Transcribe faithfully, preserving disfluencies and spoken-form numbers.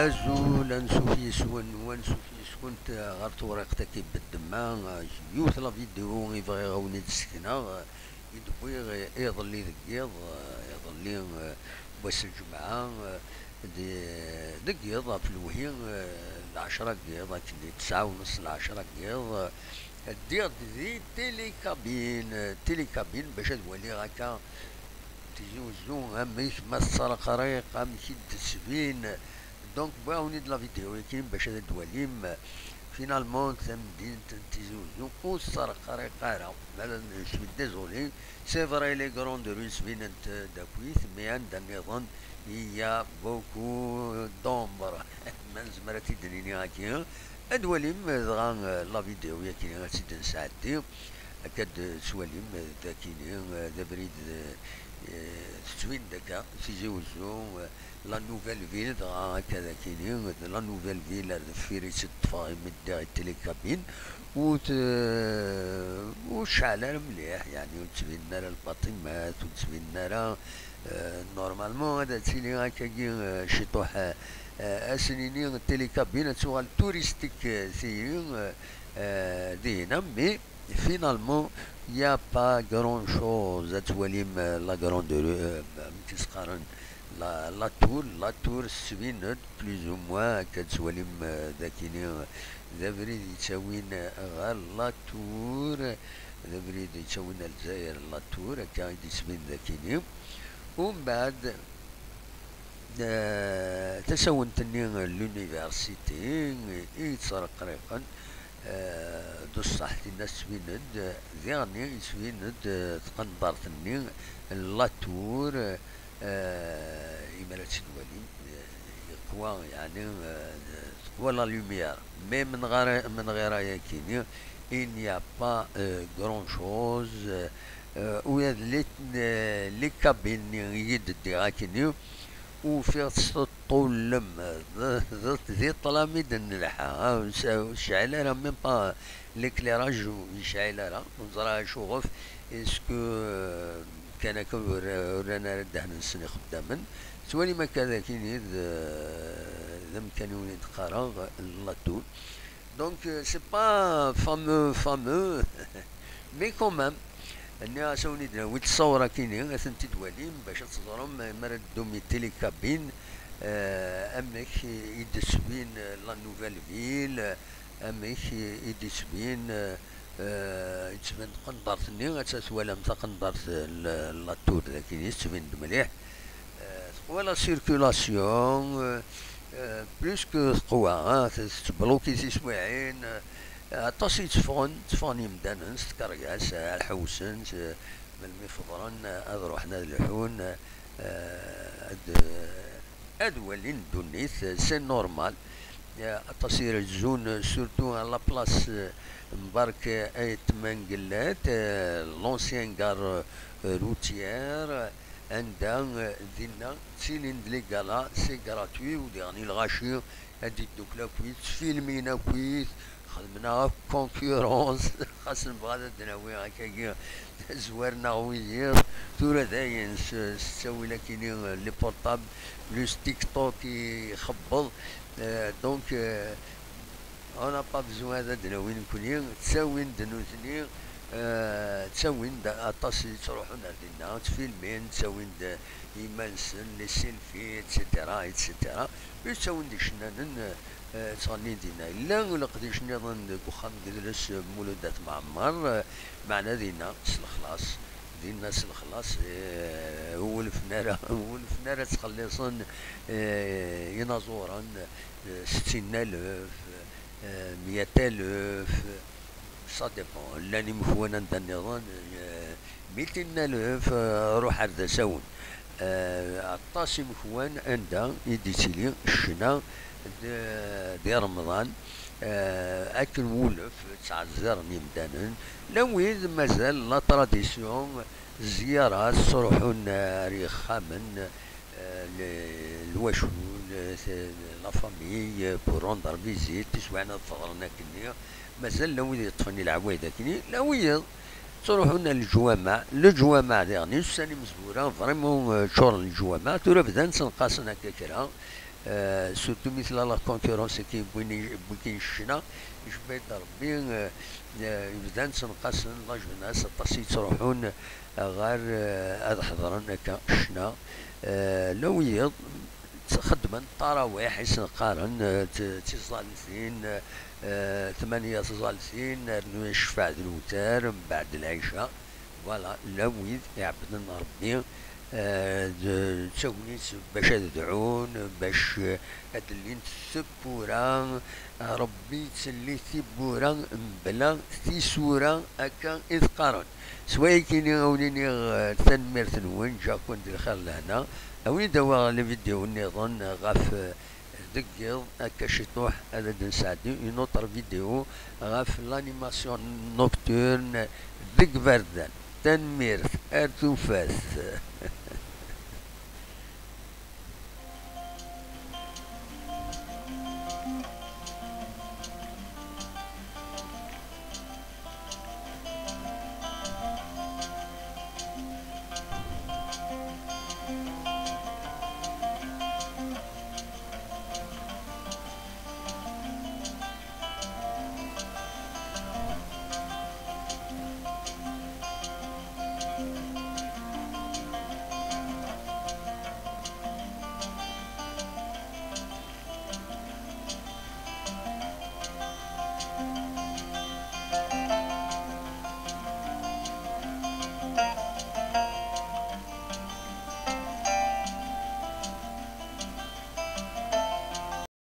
Azul, ansuf yes-wen, wansuf yes-kent ɣer tewriqt-agi n ddemma. Yiwet la vidéo i bɣiɣ ad wen-id-ssekneɣ, i d-wwiɣ iḍelli deg yiḍ, iḍelli, wass n lǧemɛa, di-, deg yiḍ ɣef lewhi, lɛecra n yiḍ, akken di ttesɛa u nus, lɛecra n yiḍ, ddiɣ-d di télécabine, télécabine bac ad waliɣ akka Tizi Uzzu, amek ma tettreqriq, amek i d-tettbin. Donc, wwiɣ-awen-id la vidéo-agi bac ad d-twalim. Finalement, tamdint n Tizi Uzzu ur tettreqriq ara. Mais je suis désolé. C'est vrai, les grandes rues ttbinent-d akkit, mais anda nniḍen, il y a beaucoup d'ombre. Ma nezmer ad t-id-nini akka. Ad twalim dɣa, euh, la vidéo-agi ad tt-id-nesɛeddi. Akka d-tettwalim, eh, d akini, eh, d abrid, eh, eh, tettbin-d akka, Tizi Uzzu, eh, la nouvelle ville, dɣa akka d akini, d la nouvelle ville ar deffir i tt-ṭṭfeɣ imi ddiɣ i télécabine, ur t-, ur tecɛel ara mliḥ, yeɛni ur ttbinen ara lbaṭimat, ur ttbinen ara, eh, normalement ad tili akkagi, eh, ciṭuḥ, eh, eh, ad s-nini télécabine ad tuɣal touristique, eh, tigi, eh, eh, dihin, mais Finalement, il y a pas grand chose. Ad twalim, euh, la grande rue, euh, amek i s-qqaren, la, la tour, la tour tettbin-d plus ou moins, akka ad twalim, euh, d akini, euh, d abrid yettawin ɣer la tour, d abrid yettawin ar Lezzayer, la tour, akka i d-yettbin d akini. Umbeɛd, Eh, tasawent-nni n l'université i yettreqriqen, eh, d ṣṣeḥ, tinna tettbin-d, diɣen yettbin-d, eh, tqendart-nni n la tour, eh, imi ara tt-id-walim, eh, yeqwa, yeɛni, eh, teqwa la lumière. Mais menɣir, menɣir ayakini, il n'y a pas, eh, grand chose, eh, ula d les, eh, les cabines-nni i yi-d-ddiɣ akini, ufiɣ-tt teṭṭullem, d, d, di ṭṭlam i d-nelḥa, ah, ur s-, ur tecɛil ara, même pas l'éclairage ur yecɛil ara, ur neẓra acuɣef, est-ce que, euh, kan akka ur, ur rran ara ddehn-nsen ixeddamen, tettwalim akka d akini d, d amkan i wen-id-qqareɣ, la tour. Donc, euh, c'est pas fameux, fameux, mais quand même, nniɣ-as a wen-id-nawi ttṣawṛa-kini, ad tent-id-twalim, bac ad teẓrem, mi ara d-ddum i télécabine, euh, amek i d-tettbin, euh, la nouvelle ville, euh, amek i d-tettbin, euh, euh, yettbin tqendart-nni, ad tt-twalam taqendart, euh, la, la tour dagi, tettbin-d mliḥ. Euh, teqwa la circulation, euh, euh, plus que teqwa, hein, tettbluki tiswiɛin, euh, aṭas i tteffɣen, tteffɣen yemdanen s tkeryas, euh, ad ḥewsen, s-, melmi feḍren, euh, ad ruḥen ad lḥun, euh, ad, ad walin ddunit, euh, c'est normal. Euh, aṭas i rezzun, euh, surtout à la place, euh, Mbarek, euh, Ayt Mengellat, euh, l'ancien gare, euh, routière, anda, eh, dinna ttilin-d les galas, c'est gratuit, u diɣen i lɣaci ad d-iddukkel akkit, ttfilmin akkit, xedmen-aɣ akk concurrence, xas nebɣa ad d-nawi akkagi tazwar neɣ wiyiḍ, tura dayen s, s ttawil akini, eh, les portables, plus TikTok ixebbeḍ, eh, donc, eh, On n'a pas besoin ad d-nawi nekkni, ttawin-d nutni, eh, ttawin-d aṭas i yettruḥun ar dinna, ttfilmin, ttawin-d iman-nsen, les selfies, et cetera, et cetera. Ur ttawin-d icennanen, eh, ttɣennin dinna. Yella leqdic nniḍen deg uxxam n yidles, eh, Mulud At Mɛemmer, eh, meɛna dinna s lexlaṣ, dinna s lexlaṣ, eh, ur wulfen ara, ur wulfen ara ttxelliṣen, eh, inaẓuren, eh, settin alef, euh, meyya alef, ça dépend. Llan imekwan anda nniḍen, euh, mitin alef, euh, ruḥ ar d asawen. Euh, aṭas imekwan anda i d-ittili ccna d, di Remḍan, euh, akken wulef ttɛezziren yimdanen. Llan wid mazal la tradition, zziyarat, ttruḥun ar yexxamen, euh, le, lwacul, euh, la famille, euh, pour rendre visite, tiswiɛin ad ḍehren akkenni. Mazal llan wid yeṭṭfen i leɛwayed akkenni, llan wiyiḍ ttruḥun ar leǧwameɛ, leǧwameɛ diɣen, ussan imezwura, vraiment, euh, ččuren leǧwameɛ, tura bdan ttenqasen akka kra. Surtout mi tella la concurrence-agi n win i-, n wigi n ccna, ijebba-d Ṛebbi, eh, eh, bdan ttenqasen la jeunesse, aṭas i yettruḥun ɣer, eh, ad ḥeḍren akka ccna. Eh, la wiyiḍ xeddmen ṭarawiḥ i sen-qqaren, eh, t-, tiẓaltin, eh, tmanya tẓaltin, rnu ccfeɛ d lewtar, mbeɛd lɛica. Voilà, la wid iɛebbden Ṛebbi, eh, d, d tagnit bac ad dɛun, bac, eh, ad d-llint tewwura, Ṛebbi yettselli tiwwura mebla tisura, akka i t-qqaren. S wayagi-ni a wen-iniɣ, eh, tanemmirt-nwen, ǧǧiɣ-ken di lxir lehna. A wen-id-awiɣ les vidéos nniḍen ɣef, eh, deg yiḍ, akka ciṭuḥ ad d-nesɛeddi une autre vidéo ɣef l'animation nocturne deg iberdan. Tanemmirt, ar tufat.